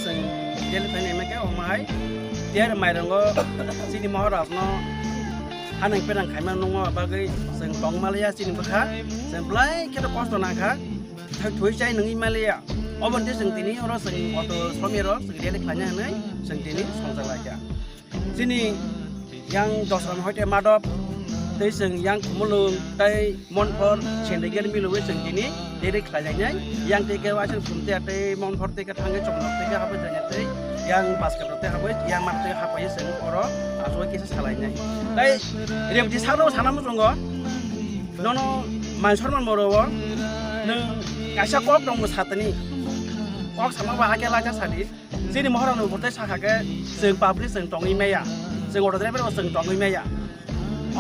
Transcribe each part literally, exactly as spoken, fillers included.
Chwng daily khlainai hwnkhe omo hai tiyar mairango chini Maharajno hanang penang khaima nungma bagwi chwng tongma liya chini bwkha. Chwng belai kheno kosto nangkha, thai thwi chai nungwi maliya. Oboni tei chwng tini oro chwng auto somni rok chwng daily khlaina hwnwi chwng tini songjak laikha. Chini yang Dosram hoite Madop, tei chwng yang Khumulwng, tei Monphor, Sendigel milwi chwng tini dere khlailainai. Yang tei khe waisang Sumtia tei Monphor tei khe thangwi Chomnok tei khe hapai jainai tei yang Basketball tei hapai yang mat tei hapai chwng oro aswk kisa salainai. Tei Rebdi sakno sana muchungo, nono mai sorman moro o, nwng kaisa kok tongmo satani, kok sama ba ake laja sadi. Chini Maharajno bo tei sakha khe chwng public chwng tongwi maya, chwng auto driver bo chwng tongwi maya.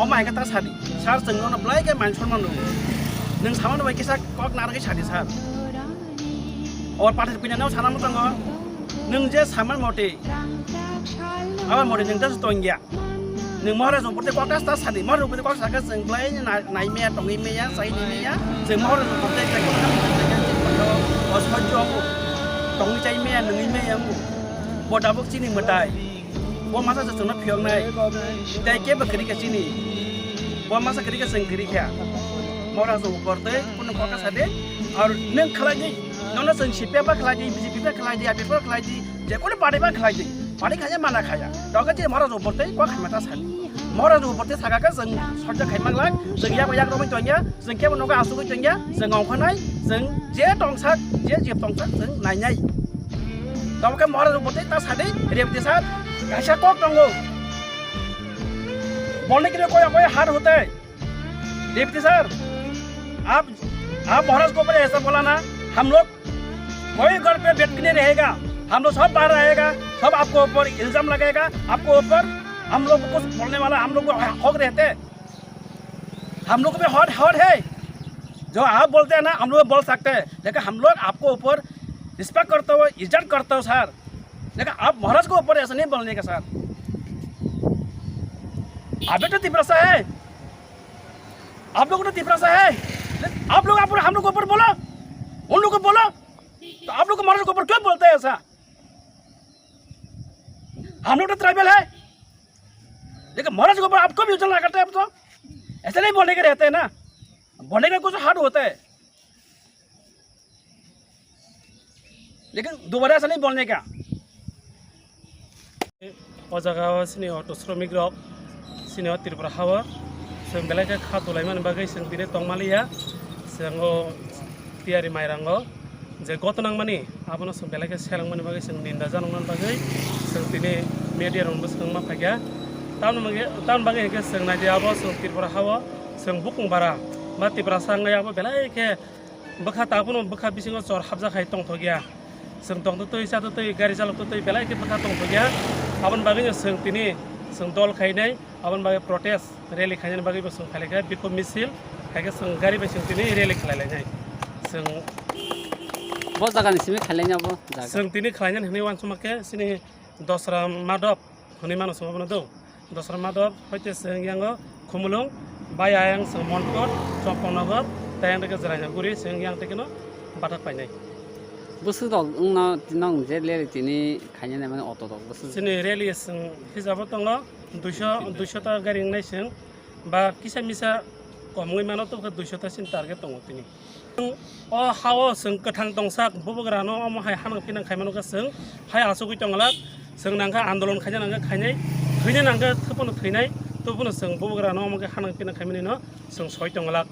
Omo hai khe ta sadi, sir, chwng nono belai khe man sonman rwo. Nwng samano bai kisa kok narwgwi sadi, sir. O pathar puinano sana muchungo, nwng je saman mote, abo mote nwng ta tongya. Nwng Maharaj Upor tei kok ta sadi, Maharaj Upor tei kok sakhe chwng belai nai, nai maya, tongwi maya, chai nai maya, chwng Maharaj Upor tei kok ta sadi, o sojjo wngo, tongwi chai maya, nungwi maya wngo. Bo tabuk chini mwtai, bo masa se chwngno phiyoknai, tei kebo kwrwi kha chini, bo masa kwrwi kha chwng kwrwi kha. Maharaj Upor tei kunu kok ta sadi, ar nwng khlai di, nono chwng C P M ba khlai di, B J P ba khlai di, I P F ba khlai di, je kunu party ba khlai di, party khaya mana khaya. Doga je Maharaj Upor tei kok khaima ta sadi. Maharaj Upor tei sakha khe chwng sojjo khai manglak, chwng yak yak romwi tongya, chwng kebo nogo asugwi tongya, chwng ongkhanai, chwng je tongsak, je jeb tongsak, chwng nainai. Doga khe Maharaj Upor tei ta sadi, Rebdi sir, kaisa kok tongo. बोलने के लिए कोई, कोई हाथ होता है। Deputy sir, आप, आप महाराज के ऊपर ऐसा बोला ना, हम लोग कोई घर पे बैठ के नहीं रहेगा, हम लोग सब बाहर आएगा, सब आपको ऊपर इल्जाम लगाएगा, आपको ऊपर हम लोग को कुछ बोलने वाला, हम लोग को हक रहते हैं, हम लोग को भी हक, हक है, जो आप बोलते हैं ना, हम लोग बोल सकते हैं, लेकिन हम लोग आपको ऊपर रिस्पेक्ट करते हो, इज्जत करते हो सर, लेकिन आप महाराज के ऊपर ऐसा नहीं बोलने का सर। आप भी तो तिपरासा है, आप लोग तो तिपरासा है, आप लोग आप हम लोग के ऊपर बोलो, उन लोग को बोलो, तो आप लोग को महाराज के ऊपर क्यों बोलते हैं ऐसा? हम लोग तो ट्राइबल है, लेकिन महाराज के ऊपर आपको भी उछलना करते हैं, आप तो ऐसे नहीं बोलने के रहते हैं ना, बोलने का कुछ हार्ड होता है। लेकिन दोबारा ऐसा नहीं बोलने का। O jaga o chini auto sromik rok, chini o Tripura ha o chwng belai khe kha dolaimani bagwi chwng tini tongmaliya. Chwng o tiyari mairango je goto nangmani abono chwng belai khe selengmani bagwi chwng ninda janoknani bagwi chwng tini media rokno bwskango ma phaikha. Tamoni bagwi, tamoni bagwi hinkhe chwng naidi abo chwng Tripura ha o chwng bukung bara ba Tiprasa wngwi abo belai khe bwkha tabukno bwkha bisingo chor hapjak hai tongthokya. Chwng tongtwtwi chatwtwi gari chaloktwtwi belai khe bwkha tongthokya. Aboni bagwino chwng tini chwng dol khainai, aboni bagwi protest rally khainani bagwibo chwng khailaikha, bikhok misil, haikhe chwng gari bai chwng tini rally khlailainai. Chwng Bo jagani simi khailainai abo jaga. Chwng tini khlainani hwnwi uansukma khe chini Dosra Madhop hwnwi mano chwng abono do. Dosra Madhop hoite chwng yango Khumulwng, bai ayang chwng Monkot, Chomponogor, tei ang teke Jwrainaguri chwng yang tekeno bathak painai. Bwswk rok wngno nong je rally tini khainani mane auto rok bwswk. Chini rally chwng hijabo tongo duiso, duiso ta gari wngnai chwng ba kisa misa kom wngwi mano tobokhe duiso ta chini target tongo tini. O ha o chwng kwthang tongsak bubagrano omo hai hanang pinang khaimano khe chwng hai achugwi tonglak, chwng nangkha andolon khaina nangkha khainai, thwina nangkha thwphano thwinai, tobphano chwng bubagrano omo khe hanang pinang khaimanino chwng soi tonglak.